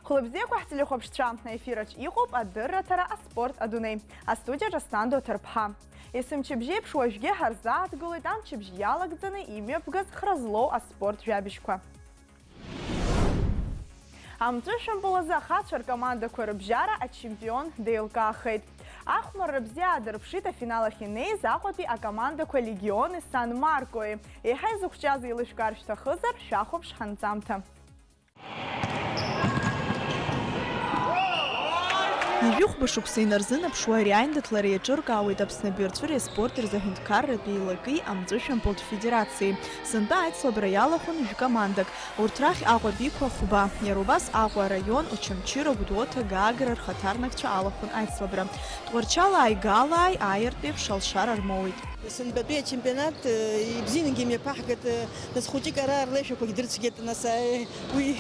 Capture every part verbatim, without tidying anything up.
Хәлыбзиақәа ҳтелехәаԥшцәа, аефираҿ иҟоуп адырраҭара аспорт адунеи. Астудиаҿы Асҭанда Оҭарԥҳа. Есымчыбжьеиԥш уажәгьы ҳарзааҭгылоит амчыбжь иалагӡаны имҩаԥгаз хра злоу аспорт жәабжьқәа. Амҵәышәымпыл азы ахацәа ркомандақәа рыбжьара ачемпион деилкаахеит. Ахәмарра бзиа аадырԥшит афинал ахь инеиз Аҟәатәи акомандақәа Легиони Сан Маркои. Еиҳа изықәҿиаз еилышәкаар шәҭахызар, шәахәаԥш ҳанҵамҭа. Ҩажәихәба шықәса инарзынаԥшуа ари аиндаҭлара иаҿыркаауеит Аԥсны абаҩрҵәыреи аспорти рзы аҳәынҭқарратә еилакеи амҵәышәымпылтә федерациеи. Сынтәа аицлабра иалахәын жәкомандак. Урҭ рахь Аҟәа Беиқәа хәба. Иара убас Аҟәа араион, Очамчыра, Гәдоуҭа, Гагра рхаҭарнакцәа алахәын аицлабра. Тҟәарчалааи Галааи ааиртә еиԥш алшара рмоуит. Сынтәатәи ачемпионат, э, ибзиангьы имҩаԥаҳгеит, э, нас хәыҷык ара рлеишәақәагь дырцәгьеит, нас, э, уи,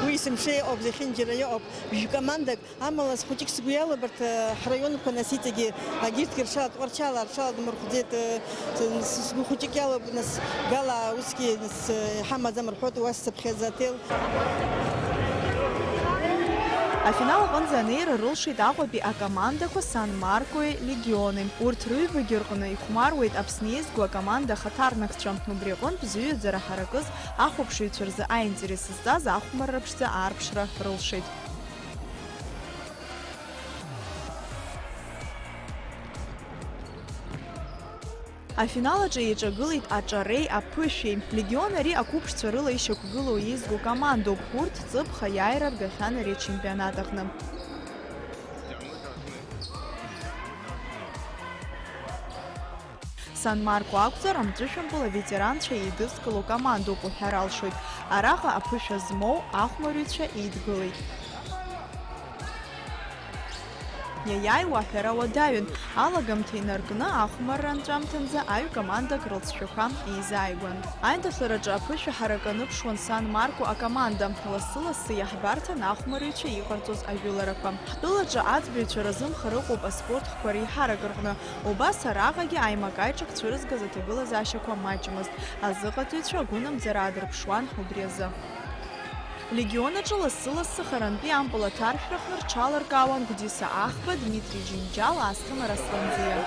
уи есымша иҟоуп, зехьынџьара иҟоуп, жәкомандак, амала схәыҷык сгәы иалоу абарҭ, э, ҳраионқәа, нас иҵегьы, агьырҭгьы рҽала, Тҟәарчала рҽаладмырхәӡеит, э, с-, с-, сгәы хәыҷык иалоуп, нас Гала усгьы, нас, э, иҳамаӡам рҳәоит, уа сцаԥхьаӡа аҭел. Афинал аҟынӡа анеира рылшеит Аҟәатәи акомандақәа Сан Маркои Легиони. Урҭ рыҩбагьы рҟны ихәмаруеит Аԥсны еизго акоманда ахаҭарнакцәа. Убри аҟынтә зҩаӡара ҳаракыз ахәаԥшыҩцәа рзы аинтерес зҵаз ахәмарра ԥшӡа аарԥшра рылшеит. Афинал аҿы еиҿагылеит аҿареи аԥышәеи. Легион ари ақәыԥшцәа рыла ишьақәгылоу еизго командоуп. Урҭ ҵыԥх аиааира ргахьан ари ачемпионат аҟны. Сан Марко акәзар, амҵәышәымпыл аветеранцәа еидызкыло командоуп уҳәар алшоит. Араҟа аԥышәа змоу ахәмарыҩцәа еидгылеит. Иаиааиуа аҳәара уадаҩын, алагамҭа инаркны ахәмарра анҵәамҭанӡа аҩ командак рылҵшәақәа еизааигәан. Аиндаҭлараҿы аԥышәа ҳарак аныԥшуан Сан Марко акоманда. Лассы-лассы иаҳбарҭан ахәмарыҩцәа иҟарҵоз ажәыларақәа. Ҳтәылаҿы аӡбаҩцәа разымхар ыҟоуп аспорт хқәа реиҳарак рҟны. Убас араҟагьы аимак-аиҿак цәырызгаз аҭагылазаашьақәа маҷмызт. Азыҟаҵаҩцәа агәынамӡара аадырԥшуан убри азы. Легион аҿы лассы-лассы харантәи ампыл аҭаршәраҟны рҽаларкаауан Гәдиса Ахба, Дмитри Џьынџьал, Асҭамыр Асланӡиа.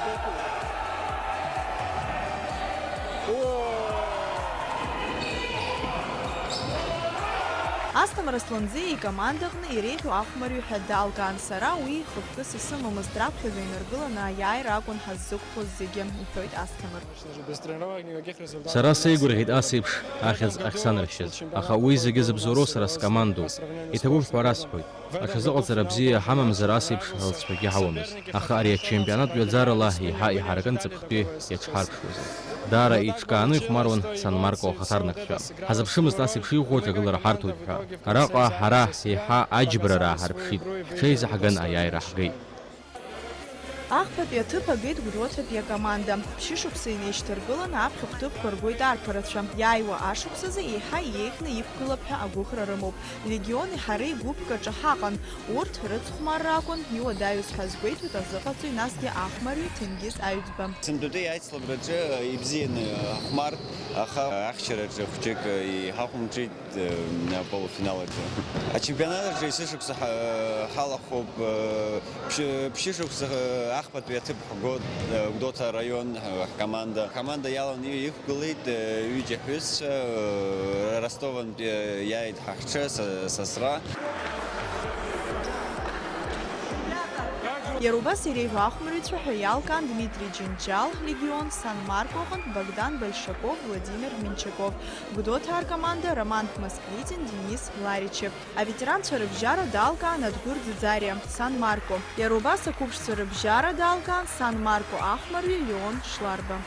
Асҭамыр Асланӡиа икомандаҟны иреиӷьу ахәмарҩы ҳәа далкаан, сара уи хықәкыс исымамызт, раԥхьаӡа инаргыланы аиааира акәын ҳаззықәԥоз зегьы, иҳәоит Асҭамыр. Сара сеигәырӷьеит ас еиԥш ахьӡ ахьсанаршьаз, аха уи зегьы зыбзоуроу сара скомандоуп. Иҭабуп ҳәа расҳәоит. Аҽазыҟаҵара бзиа ҳамамзар, ас еиԥш алҵшәагьы ҳауамызт. Аха ари ачемпионат ҩаӡарала еиҳа иҳаракын ҵыԥхтәи иаҽҳарԥшуазар. Даара еиҿкааны ихәмаруан Сан Марко ахаҭарнакцәа. Ҳазыԥшымызт ас еиԥш иӷәӷәоу ҿагылара ҳарҭоит ҳәа. Араҟа ҳара еиҳа аџьбарара ааҳарԥшит. Ҳҽеизаҳган аиааира ҳгеит. Ахԥатәи аҭыԥ агеит Гәдоуҭатәи акоманда. Ԥшьышықәса инеишьҭаргыланы аԥхьахә ҭыԥқәа ргоит арԥарацәа. Иааиуа ашықәсазы еиҳа иеиӷьны иқәгылап ҳәа агәыӷра рымоуп. Легиони ҳареи гәыԥк аҿы ҳаҟан. Урҭ рыцхәмарра акәын иуадаҩыз ҳәа азгәеиҭоит азыҟаҵаҩ, насгьы ахәмарҩы Ҭенгиз Аҩӡба. Сынтәатәи аицлабраҿы ибзианы ҳхәмарт, аха ахьчараҿы хәҷык иҳахәмарчит. Э, аполуфинал аҿы. Ачемпионат аҿы есышықәса ҳа-, ҳалахәуп, э, ԥшьы-, ԥшьышықәса, э, ахԥатәи аҭыԥ ҳгоит, э, Гәдоуҭа араион, э, ҳкоманда. Ҳкоманда иалан иқәгылеит, э, ҩыџьа ҳҩызцәа, э, Ростовантәи, э, иааит ҳахьча, са-, сасра. Иара убас иреиӷьу ахәмарҩцәа ҳәа иалкаан Дмитри Џьынџьал, Легион, Сан Марко аҟынтә Богдан Большаков, Владимир Минчаков. Гәдоуҭаа ркоманда Роман Москвитин, Денис Ларичев. Аветеранцәа рыбжьара далкаан Адгәыр Ӡаӡариа, Сан Марко. Иара убас ақәыԥшцәа рыбжьара далкаан Сан Марко ахәмарҩы Леон Шларба.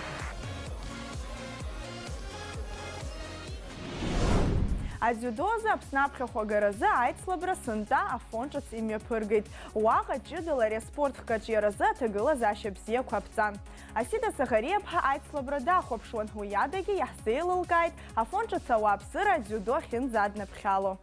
Адиудо азы Аԥсны аԥхьахә агаразы аицлабра сынтәа Афон ҿыц имҩаԥыргеит. Уаҟа ҷыдала ари аспорт хкы аҿиаразы аҭагылазаашьа бзиақәа аԥҵан. Асида Саӷариаԥҳа аицлабра дахәаԥшуан, уи адагьы иаҳзеилылкааит Афон ҿыц ауааԥсыра адиудо ахьынӡаднаԥхьало.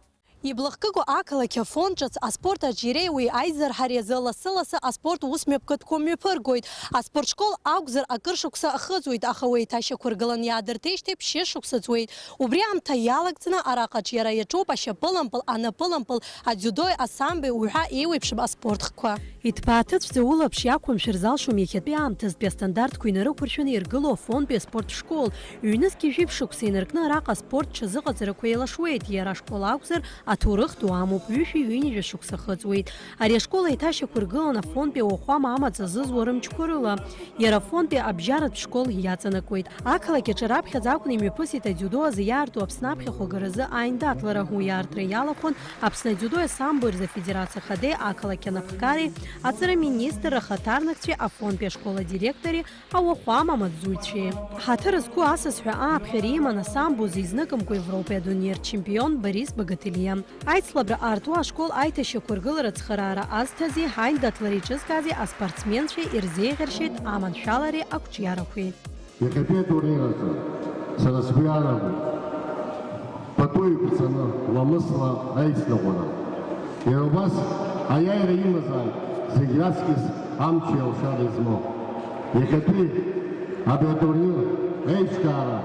Иблахкыгоу ақалақь Афон ҿыц аспорт аҿиареи уи аизырҳареи азы лассы-лассы аспорт усмҩаԥгатәқәа мҩаԥыргоит. Аспорт школ акәзар акыр шықәса ахыҵуеит, аха уи еиҭашьақәыргылан иаадыртижьҭеи ԥшьышықәса ҵуеит. Убри аамҭа иалагӡаны араҟа аҿиара иаҿуп ашьапылампыл, анапылампыл, адиудои асамбеи уҳәа еиуеиԥшым аспорт хкқәа. Иҭбааҭыцәӡа улаԥш иақәымшәар залшом иахьатәи аамҭазтәи астандартқәа инарықәыршәаны иргылоу Афонтәи аспорт школ. Ҩнызқьи жәиԥшь шықәса инаркны араҟа аспорт ҽазыҟаҵарақәа еилашуеит, иара ашкол акәзар, аҭоурых ду амоуп, ҩышәи ҩынҩажәа шықәса ахыҵуеит. Ари ашкол аиҭашьақәыргылан Афонтәи ауахәама амаҵ азызуа рымчқәа рыла. Иара Афонтәи абжьаратә школ иаҵанакуеит. Ақалақь аҿы раԥхьаӡа акәны имҩаԥысит адиудо азы иаарту Аԥсны аԥхьахә агаразы аиндаҭлара. Уи аартра иалахәын Аԥсны адиудои асамбои рзы Афедерациа Ахадеи ақалақь анапхгареи, аҵара министрра ахаҭарнакцәеи Афонтәи ашкол адиректори ауахәама амаҵзуҩцәеи. Ҳаҭыр зқәу асасҳәа ааԥхьара иман асамбо азы изныкымкәа Европеи адунеи рчемпион Борис Багателиа. Аицлабра аартуа ашкол аиҭашьақәыргылара ацхыраара азҭази аиндаҭлара еиҿызкаази аспортсменцәеи ирзеиӷьаршьеит аманшәалареи ақәҿиарақәеи. Иахьатәи атурнир аҿы сара сгәы иаанагоит пату еиқәҵаны ламысла аицныҟәара. Иара убас аиааира имазааит зегь раҵкьыс амчи алшареи змоу. Иахьатәи абри атурнир аиҿкаара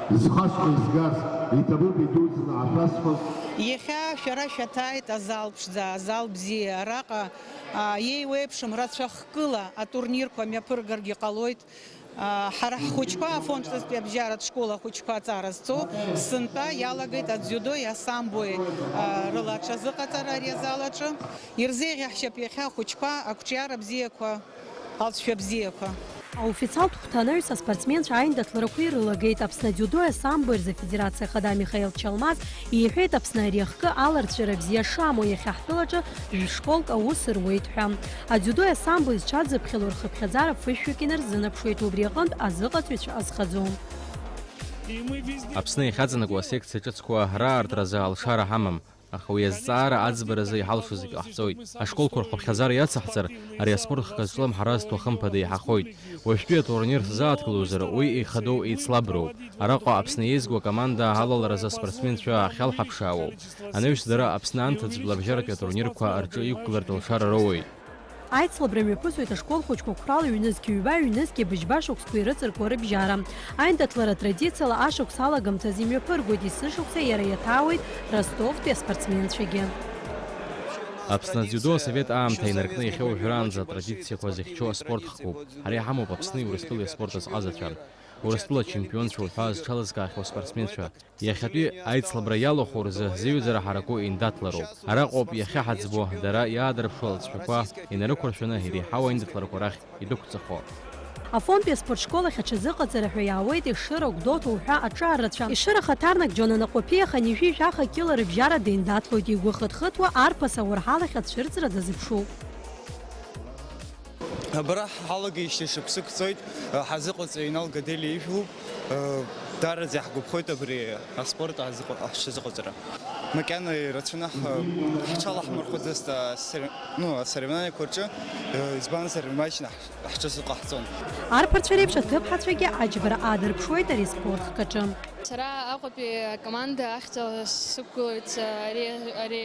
зхашәҟьа изгаз иҭабуп идуӡӡаны ҳашәасҳәоит. Иахьа шәара шәаҭааит азал ԥшӡа, азал бзиа. Араҟа, а, иеиуеиԥшым рацәа хкыла атурнирқәа мҩаԥыргаргьы ҟалоит. Ҳара ҳхәыҷқәа, Афон ҿыцтәи абжьаратә школ ахәыҷқәа аҵара зҵо, сынтәа иалагеит адзиудои асамбои рыла аҽазыҟаҵара ари азал аҿы. Ирзеиӷьаҳшьап иахьа ахәыҷқәа ақәҿиара бзиақәа, алҵшәа бзиақәа. Аофициалтә хәҭанаҩс аспортсменцәа аиндаҭларақәа ирылагеит. Аԥсны адзиудои асамбои рзы Афедерациа Ахада Михаил Чалмаз иҳәеит, Аԥсны ари ахкы аларҵәара бзиа шамоу, иахьа ҳтәылаҿы жәшколк аус руеит ҳәа. Адзиудои асамбои зҽадзыԥхьало рхыԥхьаӡара фышәҩык инарзынаԥшуеит, убри аҟынтә азыҟаҵаҩцәа азхаӡом. Аԥсны иахьаҵанакуа асекциа ҿыцқәа рааартразы алшара ҳамам, аха уи азҵаара аӡбаразы иҳалшо зегь ҟаҳҵоит. Ашколқәа рхыԥхьаӡара иацаҳҵар, ари аспорт хкы зҿлымҳаразтәу хымԥада иаҳахоит. Уажәтәи атурнир сзааҭгылозар, уи ихадоу еицлаброуп. Араҟа Аԥсны еизгоу акоманда алаларазы аспортсменцәа ахьалҳаԥшаауоу. Анаҩс дара Аԥсны анҭыҵ жәлабжьаратәи атурнирқәа рҿы иқәгылартә лшара роуеит. Аицлабра мҩаԥысуеит ашкол хәыҷқәа қәрала ҩнызқь ҩба, ҩнызқь быжьба шықәсқәа ирыҵаркуа рыбжьара. Аиндаҭлара традициала ашықәс алагамҭазы имҩаԥыргоит, есышықәса иара иаҭаауеит Ростовтәи аспортсменцәагьы. Аԥсны адзиудо асовет аамҭа инаркны иахьа уажәраанӡа атрадициақәа зыхьчо аспорт хкуп. Ҳара иҳамоуп Аԥсни Урыстәылеи аспорт азҟазацәа. Урыстәыла ачемпионцәа уҳәа зҽалызкаахьоу аспортсменцәа. Иахьатәи аицлабра иалахәу рзы зыҩаӡара ҳараку еиндаҭлароуп. Араҟоуп иахьа ҳаӡбо, дара иаадырԥшуа алҵшәақәа инарықәыршәаны иреиҳау аиндаҭларақәа рахь идәықәҵахо. Афонтәи аспорт школ ахь аҽазыҟаҵара ҳәа иаауеит Ешыра Гәдоуҭа уҳәа аҿаррацәа. Ешыра ахаҭарнак Џьонан Аҟәаԥиа хынҩажәи жәаха кьыла рыбжьара деиндаҭлоит, игәы хыҭхыҭуа арԥыс ауарҳал ахь ацәырҵра дазыԥшуп. Абра ҳалагеижьҭеи шықәсык ҵуеит, ҳазыҟаҵаҩ Инал Гаделиа ижәлоуп. Даараӡа иаҳгәаԥхоит абри аспорт аҳзыҟа-, ҳҽазыҟаҵара. Макьана ирацәаны ҳ-, ҳҽалаҳмырхәаӡацт асор-, ну, асоревнованиақәа рҿы, избанзар, имаҷны ҳ-, ҳҽазыҟаҳҵон. Арԥарцәа реиԥш аҭыԥҳацәагьы аџьбара аадырԥшуеит ари аспорт хкаҿы. Сара Аҟәатәи акоманда ахьӡала сықәгылоит. Ари, ари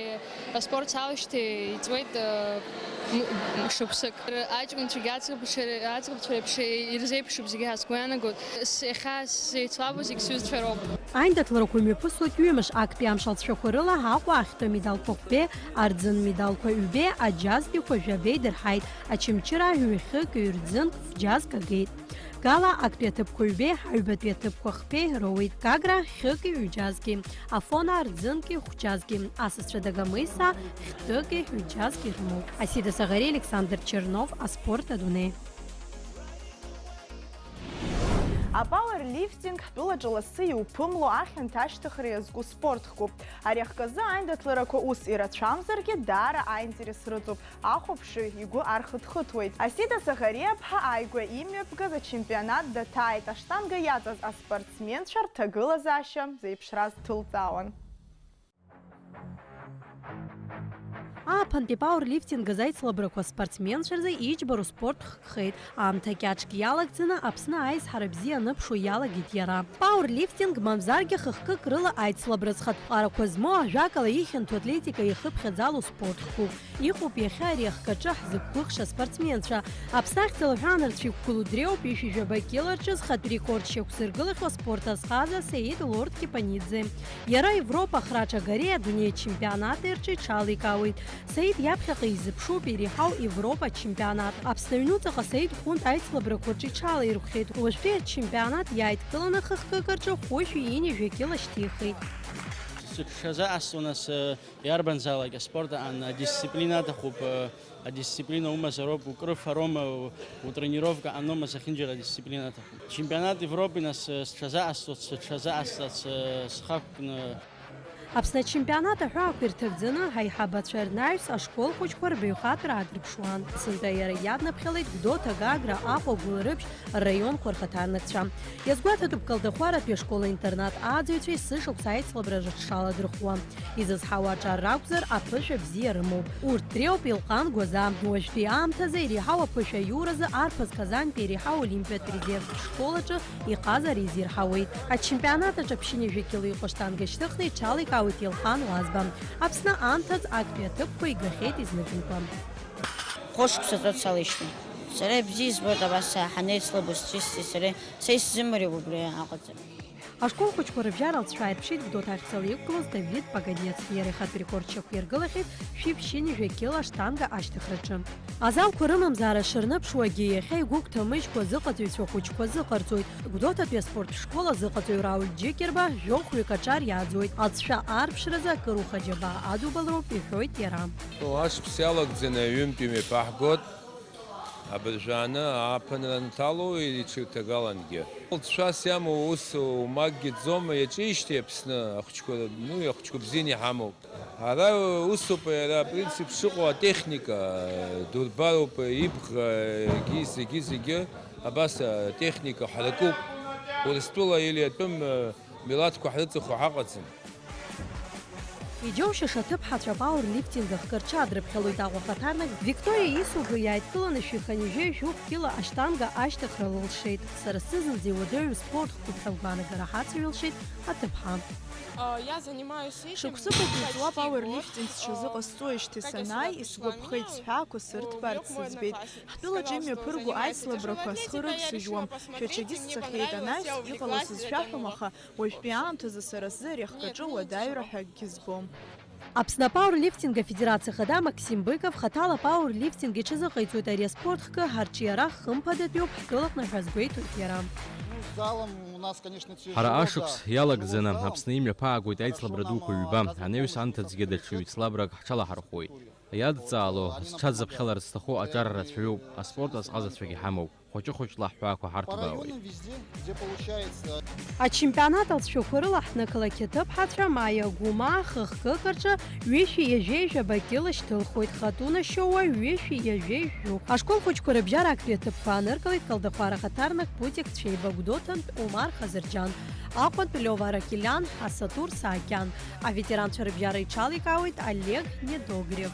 аспорт салашьҭеи иҵуеит, м-, м-, шықәсык. Аҷкәынцәагьы аӡӷабцәа, аӡӷабцәа реиԥш ирзеиԥшуп зегьы ҳәа сгәы иаанагоит. С-, иахьа сзеицлабу зегь сҩызцәа роуп. Аиндаҭларақәа имҩаԥысуеит ҩымш, актәи амш алҵшәақәа рыла Аҟәа ахьтәы амедалқәа хәбеи, арӡын медалқәа ҩбеи, аџьазгьқәа жәабеи дырҳаит, Очамчыра ҩ-хьык, ҩ-рӡынк, ф-џьазк агеит. Гала актәи аҭыԥқәа ҩбеи, аҩбатәи аҭыԥқәа хԥеи роуеит, Гагра хьыки ҩ-џьазги, Афона рӡынки хә-џьазги, асасцәа Дагомеса хьтәыки ҩ-џьазги рымоуп. Асида Саӷариа, Александр Чернов, аспорт адунеи. Апауерлифтинг ҳтәылаҿы лассы иуԥымло ахьанҭа ашьҭыхра иазку спорт хкуп. Ари ахкы азы аиндаҭларақәа ус ирацәамзаргьы, даара аинтерес рыҵоуп ахәаԥшыҩ, игәы архыҭхыҭуеит. Асида Заӷариаԥҳа ааигәа имҩаԥгаз ачемпионат даҭааит, аштанга иаҵаз аспортсменцәа рҭагылазаашьа зеиԥшраз дҭылҵаауан. Ааԥынтәи пауерлифтинг азы аицлабрақәа аспортсменцәа рзы иџьбароу спорт хкхеит. Аамҭа кьаҿк иалагӡаны Аԥсны аизҳара бзиа аныԥшуа иалагеит иара. Пауерлифтинг, мамзаргьы хы-хкык рыла аицлабра зхатә ԥҟарақәа змоу, ажәакала, ихьанҭоу атлетика ихыԥхьаӡало спорт хкуп. Иҟоуп иахьа ари ахкаҿы ҳзықәгәыӷша аспортсменцәа. Аԥсны ахьӡала ҳәаанырцә иқәгылоу Дреоуп ишәи жәаба кьыла рҿы зхатә рекорд шьақәзыргылахьоу аспорт азҟаза Саид Лорд Кипаниӡе. Иара Европа ахраҿы Гореи адунеи ачемпионати рҿы иҽаликаауеит. Саид иаԥхьаҟа изыԥшуп иреиҳау Европа ачемпионат. Аԥсны аҩнуҵаҟа Саид Хәынтә аицлабрақәа рҿы иҽалаирхәхьеит. Уажәтәи ачемпионат иааидкыланы хы-хкык рҿы хәышәи ини жәа кьыла шьҭихит. Сыҽшазыҟасҵо, нас, иарбанзаалак аспорт аан адисциплина аҭахуп, адисциплина умазароуп, укрыфароума, утренировка аноума, зехьынџьара адисциплина аҭахуп. Чемпионат Европы, нас, сҽазыҟасҵоит, сыҽазыҟасҵац, схы ақәкны. Аԥсны ачемпионат аҳәаақәа ирҭагӡаны, ҳаиҳабацәа рнаҩс ашкол хәыҷқәа рбаҩхатәра аадырԥшуан. Сынтәа иара иаднаԥхьалеит Гәдоуҭа, Гагра, Аҟәа, Гәылрыԥшь рраионқәа рхаҭарнакцәа. Иазгәаҭатәуп Калдахәаратәи ашкол-интернат ааӡаҩцәа есышықәса аицлабра рыҽшаладырхәуа. Изызҳауа аҿар ракәзар, аԥышәа бзиа рымоуп. Урҭ дреоуп Елҟан Гәаза, уажәтәи аамҭазы иреиҳау аԥышәа аиуразы арԥыс Казантәи иреиҳау Олимпиатә резервтә школ аҿы иҟазара изирҳауеит. Ачемпионат аҿы ԥшьынҩажәа кило иҟоу аштанга шьҭыхны иҽаликаауеит Елҟан Лазба. Аԥсны анҭыҵ актәи аҭыԥқәа игахьеит изныкымкәа. Хәышықәса ҵуеит салишьҭоу. Сара ибзиа избоит абас ҳанеицлабу счисти сареи, са исзымариоуп убри аҟаҵара. Ашкол хәыҷқәа рыбжьара лҵшәа ааирԥшит Гәдоуҭа ахьӡала иқәгылаз Давид Паганецки, иара ихатә рекорд шьақәиргылахьеит шәи ԥшьынҩажәа кило аштанга ашьҭыхраҿы. Азалқәа рымамзаара шырныԥшуагьы, иахьа игәы гәҭамыжькәа азыҟаҵаҩцәа хәыҷқәа азыҟарҵоит. Гәдоуҭатәи аспорт школ азыҟаҵаҩ Рауль Џьыкерба жәохәҩык аҿар иааӡоит. Аҵшәа аарԥшразы акыр ухаџьабаа адубалароуп, иҳәоит иара. Ашықәс иалагӡаны аҩымтәи мҩаԥаҳгоит. Абыржәы ааны ааԥынра анҭало иҽырҭагалангьы. Лҵшәас иамоу ус умакгьы ӡом, иаҿижьҭеи Аԥсны ахәыҷқәа, ну, ахәыҷқәа бзианы иҳамоуп. Ара усоуп, иара апринцип шыҟоу атехника, дурбароуп, ибӷа, егьи, зегьы, зегьы, абас атехника ҳаракуп. Урыстәыла или атәым милаҭқәа ҳрыҵахо ҳаҟаӡам. Иџьоушьаша аҭыԥҳацәа апауерлифтинг ахкы рҽадрыԥхьалоит. Аҟәа ахаҭарнак Викториа Исуба иааидкыланы шәи хынҩажәи жәохә кила аштанга ашьҭыхра лылшеит. Сара сзы зынӡа иуадаҩу спорт хкуп ҳәа лгәаанагара ҳацаҩылшеит аҭыԥҳа. Шықәсык агәы иҵуа апауерлифтинг сҽазыҟасҵоижьҭеи санааи, исгәаԥхеит сҳәаақәа сырҭбаарц сыӡбеит. Ҳтәылаҿы имҩаԥырго аицлабрақәа схы рыгсыжьуам. Шәаҿгьы сцахьеит, анаҩс иҟало сызшәаҳәом, аха уажәтәи аамҭазы сара сзы ари ахкаҿы уадаҩра ҳәа акгьы збом. Аԥсны апауерлифтинг афедерациа ахада Максим Быков хаҭала апауерлифтинг иҽазыҟаиҵоит, ари аспорт хкы ҳарҿиара хымԥадатәиуп ҳтәылаҟны ҳәа азгәеиҭоит иара. Ҳара ашықәс иалагӡаны Аԥсны имҩаԥаагоит аицлабра дуқәа ҩба, анаҩс анҭыҵгьы даҽа ҩ-ҵлабрак ҳҽалаҳархәуеит. Иадҵаало, зҽадзыԥхьаларц зҭаху аҿар рацәаҩуп, аспорт азҟазацәагьы ҳамоуп. Хәыҷы-хәыҷла ҳҳәаақәа ҳарҭбаауеит. Ачемпионат алҵшәақәа рыла ҳнықалақь аҭыԥҳацәа Маиа Гәымаа хы-хкык рҿы ҩышәи ҩажәеи жәаба кьыла шьҭылхуеит, Хатуна Шьоуа ҩышәи ҩажәеи жәохә. Ашкол хәыҷқәа рыбжьара актәи аҭыԥқәа ааныркылеит Калдахәара ахаҭарнак Путик Цәеиба, Гәдоуҭантә Омар Хазырџьан, Аҟәантә Лиова Ракелиан, Асатур Саакьан. Аветеранцәа рыбжьара иҽаликаауеит Олег Недогрев.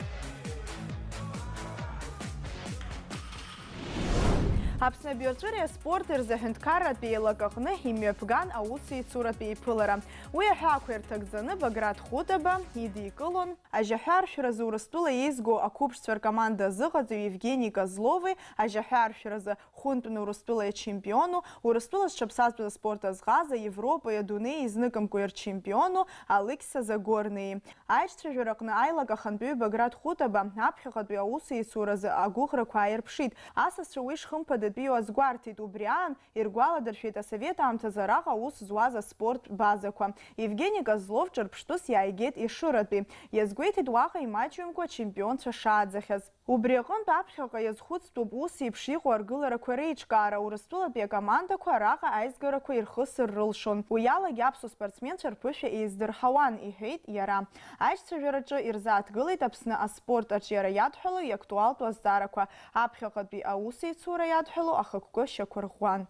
Аԥсны абиуаҵәыреи аспорти рзы аҳәынҭқарратә еилак аҟны имҩаԥган аусеицуратә еиԥылара. Уи аҳәаақәа ирҭагӡаны Баграт Хәытаба идикылон. Ажьаҳәа аршәразы Урыстәыла еизго ақәыԥшцәа ркоманда азыҟаҵаҩ Евгени Козлови, ажьаҳәа аршәразы Хәынтәны Урыстәыла ичемпиону, Урыстәыла зҽаԥсазтәыз аспорт азҟаза, Европеи адунеи изныкымкәа ирчемпиону Алықьса Загорниеи. Аиҿцәажәараҟны аилак ахантәаҩы Баграт Хәытаба аԥхьаҟатәи аусеицуразы агәыӷрақәа ааирԥшит. Асасцәа уи шхымԥада Ԥио азгәарҭеит, убри аан иргәаладыршәеит асовет аамҭазы араҟа аус зуаз аспорттә базақәа. Евгени Козлов ҿырԥштәыс иааигеит Ешыратәи. Иазгәеиҭеит уаҟа имаҷҩымкәа ачемпионцәа шааӡахьаз. Убри аҟынтә аԥхьаҟа иазхәыцтәуп ус еиԥш иҟоу аргыларақәа реиҿкаара, Урыстәылатәи акомандақәа араҟа аизгарақәа ирхысыр рылшон. Уи алагьы аԥсуа спортсменцәа рԥышәа еиздырҳауан, иҳәеит иара. Аиҿцәажәараҿы ирзааҭгылеит Аԥсны аспорт аҿиара иадҳәалоу иактуалтәу азҵаарақәа, аԥхьаҟатәи аусеицура иадҳәалоу ахықәкы шьақәырӷәӷәан.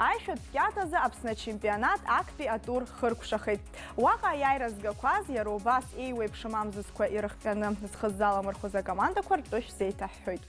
Аишәатә кьатазы Аԥсны ачемпионат актәи атур хыркәшахеит. Уаҟа аиааира згақәаз, иара убас еиуеиԥшым амзызқәа ирыхҟьаны зхы ззаламырхәыз акомандақәа ртәы шәзеиҭаҳҳәоит.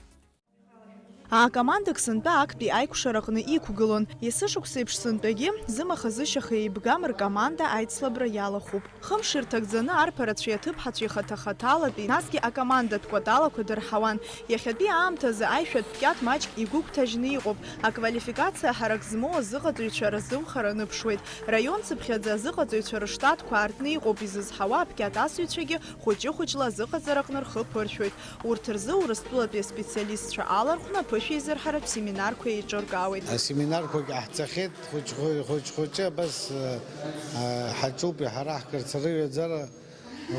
Акомандак сынтәа актәи аиқәшараҟны иқәгылон. Есышықәса еиԥш сынтәагьы зымаха-зышьаха еибгам ркоманда аицлабра иалахәуп. Хымш ирҭагӡаны арԥарацәеи аҭыԥҳацәеи хаҭа-хаҭалатәи, насгьы акомандатә кәаталақәа дырҳауан. Иахьатәи аамҭазы аишәатә кьат маҷк игәыгәҭажьны иҟоуп. Аквалификациа ҳарак змоу азыҟаҵаҩцәа рзымхара аныԥшуеит. Раион цыԥхьаӡа азыҟаҵаҩцәа рыштатқәа аартны иҟоуп изызҳауа акьат асыҩцәагьы хәыҷы-хәыҷла азыҟаҵараҟны рхы ԥыршәоит. Урҭ рзы Урыстәылатәи аспециалистцәа алархәны аԥышәеизырҳаратә семинарқәа еиҿыркаауеит. Асеминарқәагьы ҟаҳҵахьеит, хәыҷ-, хәыҷ-хәыҷы абас, э, э, ҳаҿуп, иҳараҳкырц рыҩаӡара.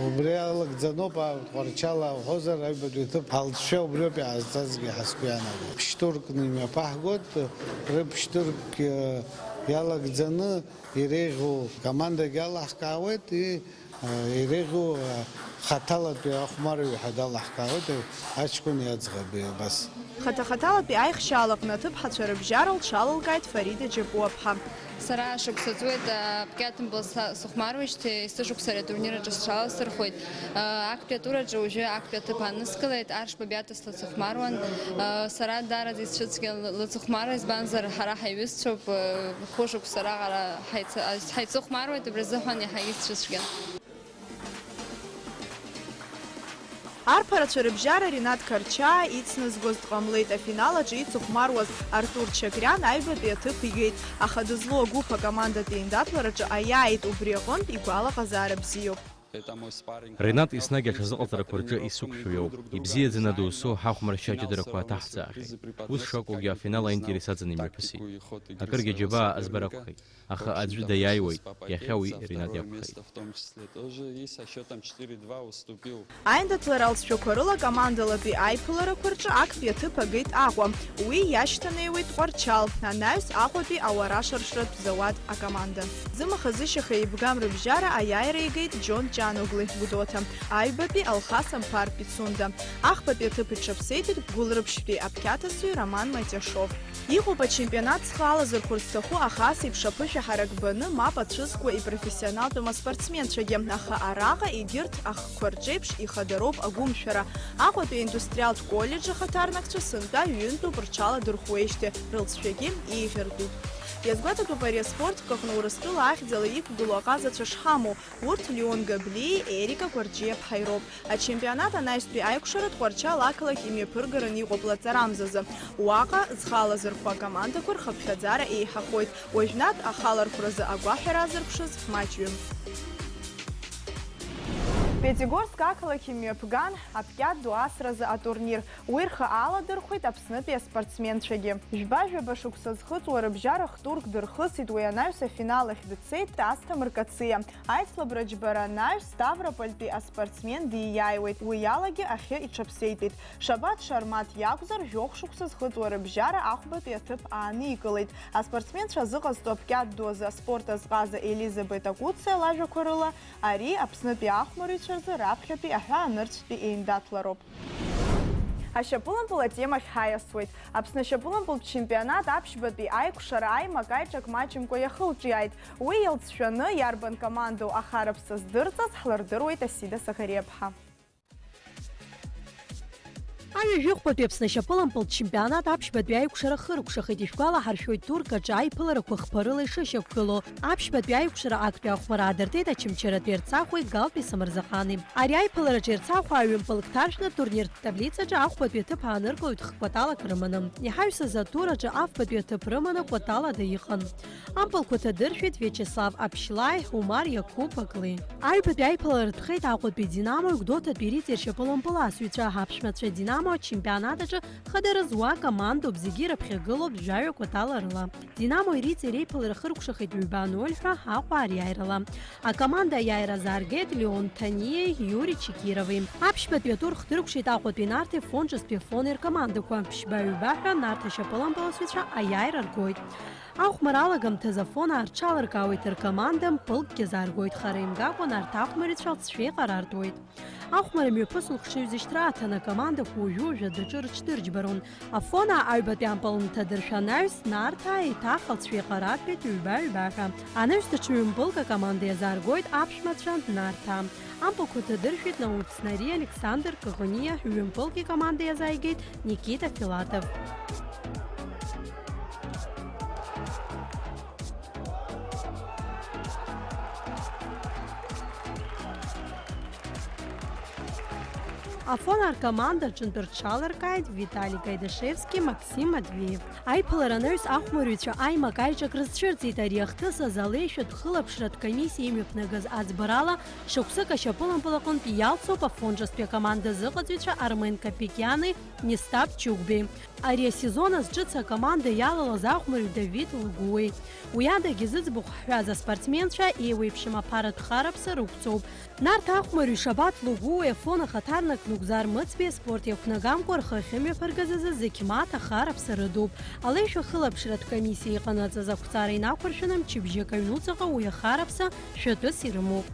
Убри алагӡаноуп, а, Тҟәарчал ауҳәозар, аҩбатәи аҭыԥ алҵшәа убриоуп иҟазҵазгьы ҳәа сгәы иаанагоит. Ԥшь-туркны имҩаԥаҳгоит, рыԥшь-туркгьы иалагӡаны иреиӷьу командагьы алаҳкаауеит, и, а, иреиӷьу, а, хаҭалатәи ахәмарҩы ҳәа далаҳкаауеит, аҷкәын иаӡӷаби абас. Хаҭа-хаҭалатәи аихшьаалаҟны аҭыԥҳацәа рыбжьара лҽалылкааит Фарида Џьапуаԥҳа. Сара шықәса ҵуеит, а, аԥкьаҭмпыл са-, сыхәмаруеижьҭеи, есышықәса ари атурнир аҿы сҽаласырхәуеит. А, актәи атур аҿы уажәы актәи аҭыԥ аныскылеит, Арш Бабиаҭа слыцыхәмаруан. А, сара даараӡа исцәыцәгьан лы-, лыцыхәмарра, избанзар, ҳара ҳаиҩызцәоуп, а, хәышықәса раҟара ҳаицы-, а, ҳаицыхәмаруеит, убри азыҳәан иаҳагьы исцәыцәгьан. Арԥарацәа рыбжьара Ринат Карчаа ицназгоз дҟамлеит, афинал аҿы ицыхәмаруаз Артур Чагриан аҩбатәи аҭыԥ игеит, аха дызлоу агәыԥ акомандатә еиндаҭлараҿы аиааит, убри аҟынтә игәалаҟазаара бзиоуп. Ринат еснагь аҽазыҟаҵарақәа рҿы исықәшәо иоуп. Ибзиаӡаны доусу ҳахәмаршьа аҷыдарақәа аҭаҳҵаахьеит. Ус шакәугьы афинал аинтерес аҵаны имҩаԥысит. Акыргьы аџьабаа азбар акәхеит. Аха аӡәы даиааиуеит, иахьа уи Ринат иакәхеит. Аиндаҭлара алҵшәақәа рыла командалатәи аиԥыларақәа рҿы актәи аҭыԥ агеит Аҟәа. Уи иашьҭанеиуеит Тҟәарчал, анаҩс Аҟәатәи ауарашаршратә зауад акоманда. Зымаха-зышьаха еибгам рыбжьара аиааира игеит Џьон Ҷаногли, Гәдоуҭа, аҩбатәи Алхас Амԥар, Пицунда. Ахԥатәи аҭыԥ иҽаԥсеитәит Гәылрыԥшьтәи аԥқьаҭацаҩ Роман Матиашов. Иҟоуп ачемпионат зхы алазырхәыр зҭаху, аха ас еиԥш аԥышәа ҳарак баны, мап ацәызкуа ипрофессионалтәым аспортсменцәагьы, аха араҟа егьырҭ ахкқәа рҿеиԥш ихадароуп агәымшәара. Аҟәатәи аиндустриалтә коллеџь ахаҭарнакцәа сынтәа ҩынтәуп рҽаладырхәуеижьҭеи, рылҵшәагьы еиӷьыртәуп. Иазгәаҭатәуп ари аспорт хкы аҟны Урыстәыла ахьӡала иқәгылоу аҟазацәа шҳамоу, урҭ Леон Габлиеи Ерика Гәарҷиаԥҳаи роуп. Ачемпионат анаҩстәи аиқәшара Тҟәарчал ақалақь имҩаԥыргараны иҟоуп лаҵарамзазы. Уаҟа зхы алазырхәу акомандақәа рхыԥхьаӡара еиҳахоит. Уажәнатә ахалархәразы агәаҳәара азырԥшыз маҷҩым. Пиатигорск ақалақь имҩаԥган аԥкьаҭ ду асразы атурнир. Уи рхы аладырхәеит Аԥснытәи аспортсменцәагьы. Жәба-жәаба шықәса зхыҵуа рыбжьара хтурк дырхысит уи анаҩс афинал ахь дцеит Асҭамыр Кациа. Аицлабра џьбара анаҩс Ставропольтәи аспортсмен дииааиуеит, уи алагьы ахьы иҽаԥсеитәит. Шабаҭ Шармаҭ иакәзар, жәохә шықәса зхыҵуа рыбжьара ахәбатәи аҭыԥ ааникылеит. Аспортсменцәа азыҟазҵо аԥкьаҭ ду азы аспорт азҟаза Елизабет Акуциа лажәақәа рыла, ари Аԥснытәи ахәмарыҩцәа рзы раԥхьатәи аҳәаанырцәтәи еиндаҭлароуп. Ашьапылампыл атемахь ҳаиасуеит. Аԥсны ашьапылампылтә чемпионат аԥшьбатәи аиқәшара аимак-аиҿак маҷымкәа иахылҿиааит. Уи иалҵшәаны, иарбан командоу ахараԥса здырҵаз, ҳлырдыруеит Асида Саӷариаԥҳа. Аҩажәихәбатәи Аԥсны ашьапылампылтә чемпионат аԥшьбатәи аиқәшара хыркәшахеит, ишәгәалаҳаршәоит, турк аҿы аиԥыларақәа хԥа рыла ишышьақәгылоу. Аԥшьбатәи аиқәшара актәи ахәмарра аадыртит Очамчыратәи Ерцахәи Галбеи Самырзаҟани. Ари аиԥылараҿы Ерцахәаа ҩымпылк ҭаршәны атурниртә таблицаҿы ахәбатәи аҭыԥ ааныркылоит хкәаталак рыманы. Иҳаҩсыз атур аҿы афбатәи аҭыԥ рыманы кәаталада иҟан. Ампылқәа ҭадыршәит Виачеслав Аԥшьлаи Умар Иақәԥ Аклеи. Аҩбатәи аиԥылара ртәхеит Аҟәатәи Динамо-и Гәдоуҭатәи Ритеи ршьапылампыл асыҩцәа. Аԥшәмацәа Динамо Ачемпионат аҿы хадара зуа акомандоуп, зегьы ирыԥхьагылоуп жәаҩа кәатала рыла. Динамо-и Риҵеи реиԥылара хыркәшахеит ҩба ноль ҳәа Аҟәа ариааирала. Акоманда аиааира азааргеит Леон Ҭаниеи Иури Чекирови. Аԥшьбатәи атур хдыркәшеит Аҟәатәи Нарҭеи Фон ҿыцтәи Фони ркомандақәа. Ԥшьба-ҩба ҳәа Нарҭ ашьапылампыласҩцәа аиааира ргоит. Ахәмарра алагамҭазы Афон аарҽаларкаауеит ркоманда, мпылкгьы азааргоит, хара имгакәа Нарҭ ахәмарҩцәа алҵшәа еиҟарартәуеит. Ахәмарра мҩаԥысуа хшыҩзышьҭра аҭан, акомандақәа уажәы-уажәы адәаҿы рыҽдырџьбарон. Афонаа аҩбатәи ампыл нҭадыршәы анаҩс, Нарҭаа еиҭах алҵшәа еиҟарартәеит ҩба-ҩба ҳәа. Анаҩс даҽа ҩымпылк акоманда иазааргоит аԥшәмацәа Нарҭаа. Ампылқәа ҭадыршәит Наут Снари, Александр Кыгъниа, ҩымпылк икоманда иазааигеит Никита Филатов. Афон аркоманда аҿынтә рҽаларкааит Витали Гайдашевски, Максим Матвеев. Аиԥылара анаҩс ахәмарҩцәа аимак-аиҿак рызцәырҵит. Ари ахҭыс азы алеишәатә хылаԥшратә комиссиа имҩаԥнагаз аӡбарала, шықәсык ашьапылампыл аҟынтә иалцоуп Афон ҿыцтәи акоманда азыҟаҵаҩцәа Армен Капикиани Нестап Чугбеи. Ари асезон азы ҿыц акоманда иалалаз ахәмарҩ Давид Лугуеи. Уи адагьы зыӡбахә ҳҳәаз аспортсменцәа еиуеиԥшым аԥаратә хараԥса рықәҵоуп. Нарҭ ахәмарҩ Шабаҭ Лугуи Афон ахаҭарнак Нугзар Мыцбеи аспорт иақәнагамкәа рхы ахьымҩаԥыргаз азы зықьмаҭ ахараԥса рыдуп. Алеишәа хылаԥшратә комиссиа иҟанаҵаз ақәҵара инақәыршәаны мчыбжьык аҩнуҵаҟа уи ахараԥса шәатәыс ирымоуп.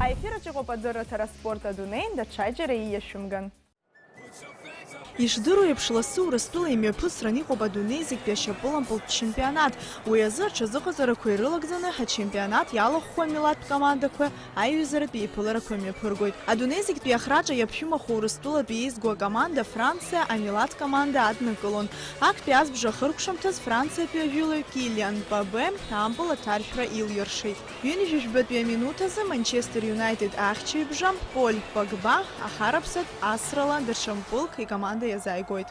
Аефир аҿы иҟоуп адырраҭара Спорт адунеи, даҽаџьара ииашәымган. Ишдыру еиԥш, лассы Урыстәыла имҩаԥысран иҟоуп адунеи зегьтәи ашьапылампылтә чемпионат. Уи азы аҽазыҟаҵарақәа ирылагӡаны ачемпионат иалахәхо амилаҭтә командақәа аиҩызаратә еиԥыларақәа мҩаԥыргоит. Адунеи зегьтәи ахраҿы иаԥшәымахо Урыстәылатәи еизго акоманда Франциа амилаҭ команда аднакылон. Актәи азбжа ахыркәшамҭаз Франциатәи ажәылаҩ Килиан Мбаппе ампыл аҭаршәра илиршеит. Ҩынҩажәи жәбатәи аминуҭ азы Манчестер Юнайтед ахьчаҩбжа Поль Погба ахараԥсатә асрала даҽа мпылк икоманда иазааигоит.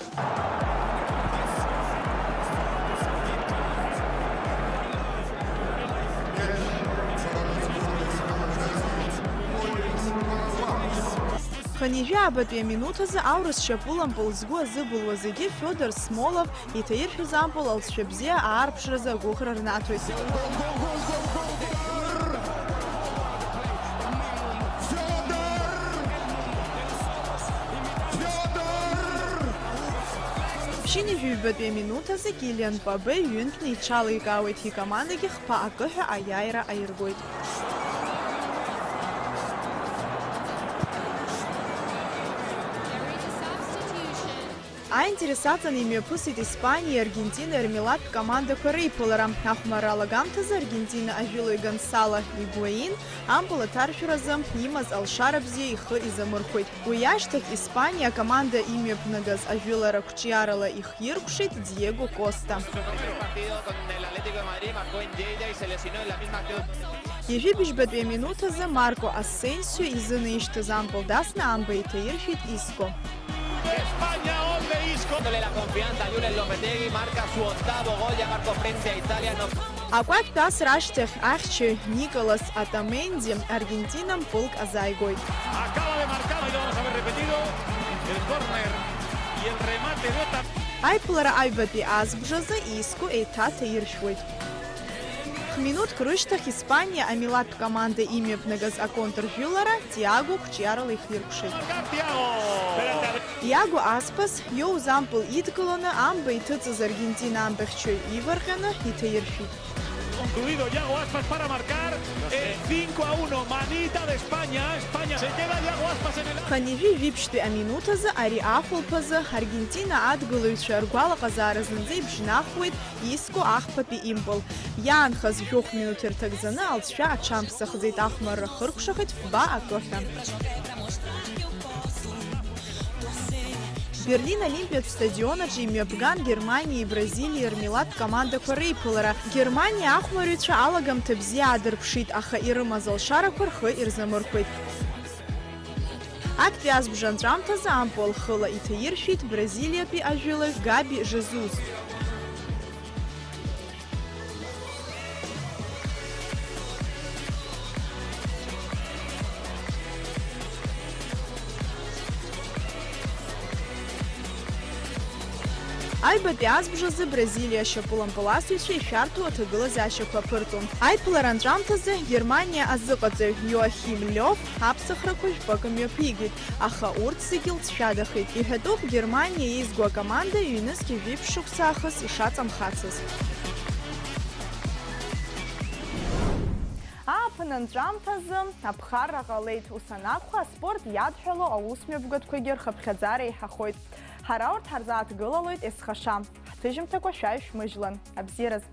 Хынҩажәи аабатәи аминуҭ азы аурыс шьапылампыл згәы азыбылуа зегьы Федор Смолов иҭаиршәыз ампыл алҵшәа бзиа аарԥшразы агәыӷра рнаҭоит. Ԥшьынҩажәи ҩбатәи аминуҭ азы Килиан Мбаппе ҩынтәны иҽаликаауеит, икомандагьы хԥа акы ҳәа аиааира аиргоит. Аинтерес аҵаны имҩаԥысит Испаниеи Аргентинеи рмилаҭтә командақәа реиԥылара. Ахәмарра алагамҭазы Аргентина ажәылаҩ Гонсало Игуаин ампыл аҭаршәразы имаз алшара бзиа ихы изамырхәеит. Уи ашьҭахь Испаниа акоманда имҩаԥнагаз ажәылара қәҿиарала ихиркәшеит Диего Коста. Ҩажәи быжьбатәи аминуҭ азы Марко Асенсио изынаишьҭыз ампыл дасны амба иҭаиршәит Иско. España, gol de Isco. Dándole la confianza a Julen Lopetegui, marca su octavo gol, ya marcó frente a Italia. No. Акәакьтә асра ашьҭахь ахьчаҩ Николас Отаменди Аргентина мпылк азааигоит. Acaba de marcar, ahí lo vamos a ver repetido. El córner y el remate de Otamendi. Аиԥылара аҩбатәи азбжазы Иско еиҭа ҭаиршәуеит. Хә-минуҭк рышьҭахь Испаниа амилаҭтә команда имҩаԥнагаз аконтржәылара Тиаго қәҿиарала ихиркәшеит. Тиаго Аспас иоуз ампыл идкыланы, амба иҭыҵыз Аргентина амбахьчаҩ иварҟьаны иҭаиршәит. Concluido Iago Aspas para marcar el cinco a uno. Manita de España. España. Se queda Iago Aspas en el. Хынҩажәи жәиԥшьтәи аминуҭ азы ари ахәылԥазы Аргентина адгылаҩцәа ргәалаҟазаара зынӡа ибжьнахуеит Иско ахԥатәи импыл. Иаанхаз жәохә минуҭ ирҭагӡаны алҵшәа аҽамԥсахӡеит, ахәмарра хыркәшахеит фба акы ҳәа. Берлин Олимпиатә стадион аҿы имҩаԥган Германиеи Бразилиеи рмилаҭтә командақәа реиԥылара. Германиа ахәмарҩцәа алагамҭа бзиа аадырԥшит, аха ирымаз алшарақәа рхы ирзамырхәеит. Актәи азбжа анҵәамҭазы ампыл хыла иҭаиршәит Бразилиатәи ажәылаҩ Габи Жезус. Аҩбатәи азбжазы Бразилиа ашьапылампыласыҩцәа ишәарҭоу аҭагылазаашьақәа аԥырҵон. Аиԥылара анҵәамҭазы Германиа азыҟаҵаҩ Иоахим Лиоф аԥсахрақәа жәпакы мҩаԥигеит, аха урҭ зегьы лҵшәадахеит. Иҳәатәуп Германиа еизго акоманда ҩнызқьи жәиԥшь шықәса аахыс ишаҵамхацыз. Ааԥын анҵәамҭазы аԥхарра ҟалеит, ус анакәха, аспорт иадҳәало аусмҩаԥгатәқәагьы рхыԥхьаӡара еиҳахоит. Ҳара урҭ ҳарзааҭгылалоит есхаша. Ҳҭыжьымҭақәа шәаҩ шәмыжьлан. Абзиараз!